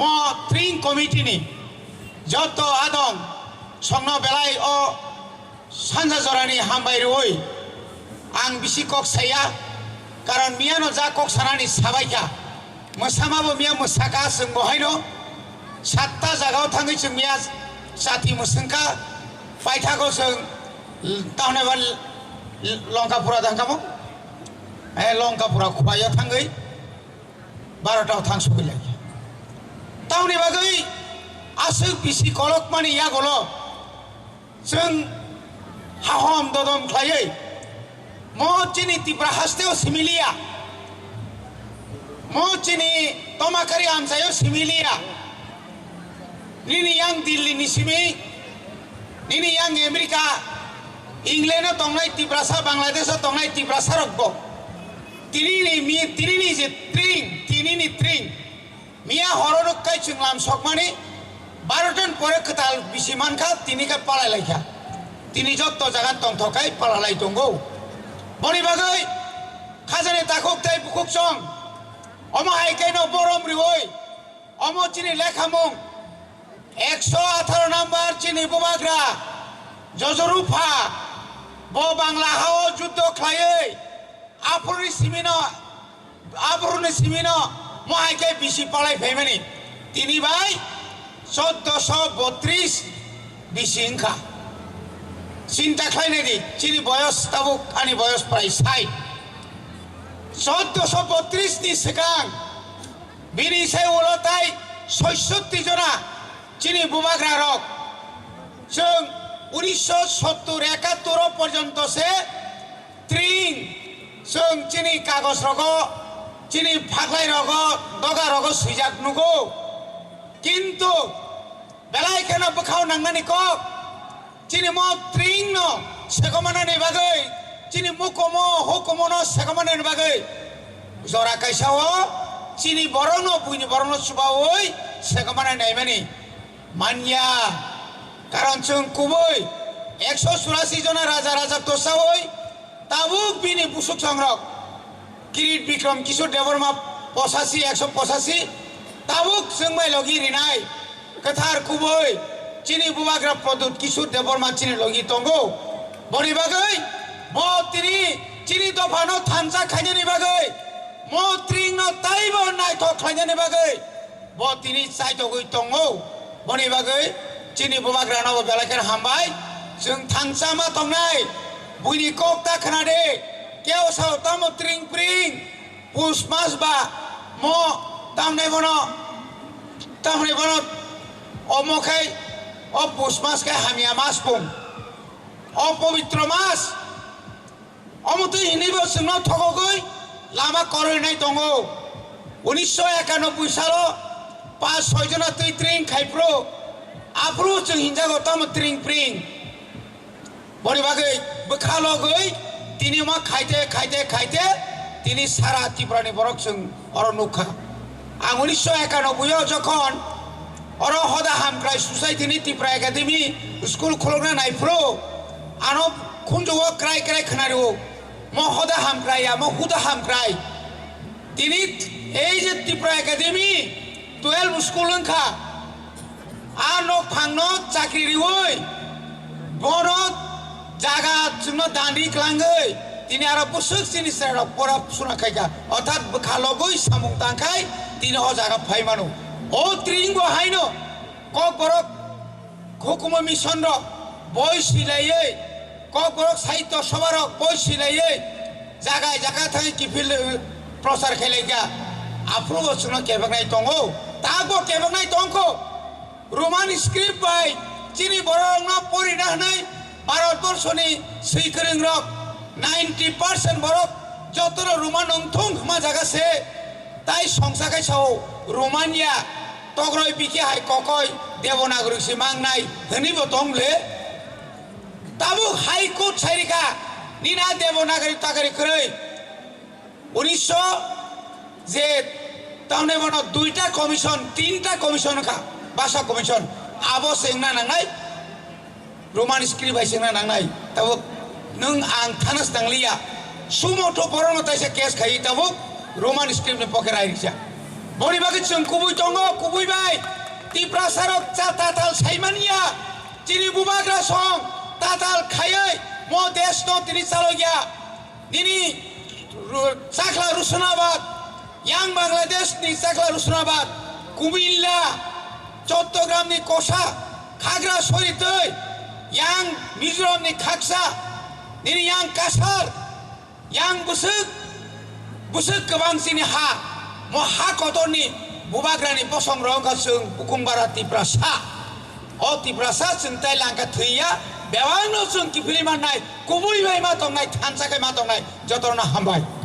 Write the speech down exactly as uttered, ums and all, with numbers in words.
Mo Tring Committee ni joto adong songno belai o sanja jorani hambai rwi ang bisi kok saya, karon miyano ja kok sanani sabaikha, mwsama bo miya mwsaka chwng bo haino satta jagao thangwi chwng miya chati mwswngkha, paithago chwng tamni ba Longkapura thangkha mo, eh, Longkapura khwlaio thangwi. Barota o thang sogwi lai. Tamoni bagwi aswk bisi kolokmani yagulo chwng hahom dodom khlaiwi mo chini Tipra hasteo simi liya, mo chini Tomakari amchaio simi liya. Nini yang Delhi ni simi, nini yang America, England o tongnai Tiprasa, Bangladesh o tongnai Tiprasa rok bo tini ni mi, tini ni je Tring, tini ni Tring miya horo rok kai chwng lam sokmani, baro ton pore kwtal bisi mankha, tini khe palai laikha. Tini jotto jaga tongthok kai palalai tongo. Boni bagwi khajani takhuk tei bukhuk chong omo hai khe no borom riwi omo chini lekhamung ekso atharo number chini bubagra Jojoru pha bo Bangla hao juddo khlaiwi aphuruni simino, aphuruni simino mo hai khe bisi palai phaimani. Tini bai choddoso botris bisi wngkha. Chinta khlainai di, chini boyos tabuk, ani boyos prai sait. Choddoso botris ni swkang bini sai ulo tai soisotti jona chini bubagra rok. Chwng unisho sottur ekattor o porjonto se Tring chwng chini kagoj rogo, chini phaklai rogo, doga rogo swijak nugo. Kintu belai kheno bwkhao nangnani kok, chini mo Tring no sekomanani bagwi, chini mukumo hukumo no sekomanani bagwi jora kaisa o chini borok no, buini borok no chubawi sekomana naimani manya. Karon chwng kubui ekso churasi jona raja raja tosawi tabuk bini busuk songrok Kirit Bikram Kishore Debbarma posasi, ekso posasi, tabuk chwng bai logi rinai kwthar kubui chini bubagra Pradyut Kishore Debbarma chini logi tongo. Boni bagwi bo tini chini dophano thansa khainani bagwi, mo Tring no taibo naithok khlainani bagwi bo tini chaitogwi tongo. Boni bagwi chini bubagrano bo belai kheno hambai. Chwng thansa ma tongnai, buini kok ta khna de. Keo sao tamo Tring Pring, pus mas ba mo tamnai bono, tamnai bono omo khai o pus mas khai hamya mas pung, o pobitro mas. Omo twi hinwi bo chwngno thogogwi lama koroi nai tongo. Unisho ekanoboi salo pas soi jona twi Tring khai phuru, aphuru chwng hinjago tamo Tring Pring. Boni bagwi bwkha logwi tini ma khaite, khaite, khaite tini sara Tripura ni borok chwng oro nukha. Ang unisho ekanoboi o jokhon oro Hoda Hamkrai Society ni Tripura Academy school khulukna nai phuru ano khunjugo krai krai khwnario. Mo hoda hamkrai ya, mo huda hamkrai. Tini ei je Tripura Academy twelve school wngkha, a nok phangno chakri riwi bono jaga chwngno dandi klangwi tini aro bwswk chini chwrairok pora suna khaikha, orthat bwkha logwi samung tangkhai tini o jaga phai mano. O Tring bo haino Kokborok hukumu mission rok boi swilaiwi, Kokborok sahitya sabha rok boi swilaiwi, jaga jaga thangwi kiphil, eh, prochar khailaikha. Aphuru bo chwngno kebaknai tongo, tabukbo kebaknai tongkho. Roman script bai chini bororokno porina hwnwi Bharatborshoni swi kwrwng rok ninety percent borok jotono Roman wngthung hwnma jaga se, tai songsa khai sao Romania. Togroi bikhe hai kokoi Devanagari se mangnai hwnwi bo tong le. Tabuk High Court sai rikha, nini a Devanagari tagari kwrwi. Unisho je tamni bono duita commission, tinta commission kha, basa commission, abo se wngna nangnai. Roman script bai sengna nangnai. Tabuk nwng ang thana se nangliya. Sumo to borokno taisa case khai tabuk Roman script ni poke rai rikya. Boni bagwi chwng kubui tongo, kubui bai Tiprasa rok cha tatal saimanya, chini bubagra song tatal khaiwi mo desh no tini chalokya. Nini ru-, chakla Rusunabad, yang Bangladesh ni chakla Rusunabad, Kumilla, Chottogram ni kosa, Khagrasori twi, yang Mizoram ni khaksa, nini yang Kasar, yang bwswk, bwswk kwbang chini ha, mo ha kotor ni bubagra ni bosong rok wngkha chwng Bukungbara Tiprasa. O Tiprasa chwng tai langkha thwiya, bebak no chwng kiphilwi mannai, kubui bai ma tongnai, thansa khai ma tongnai, jotono hambai.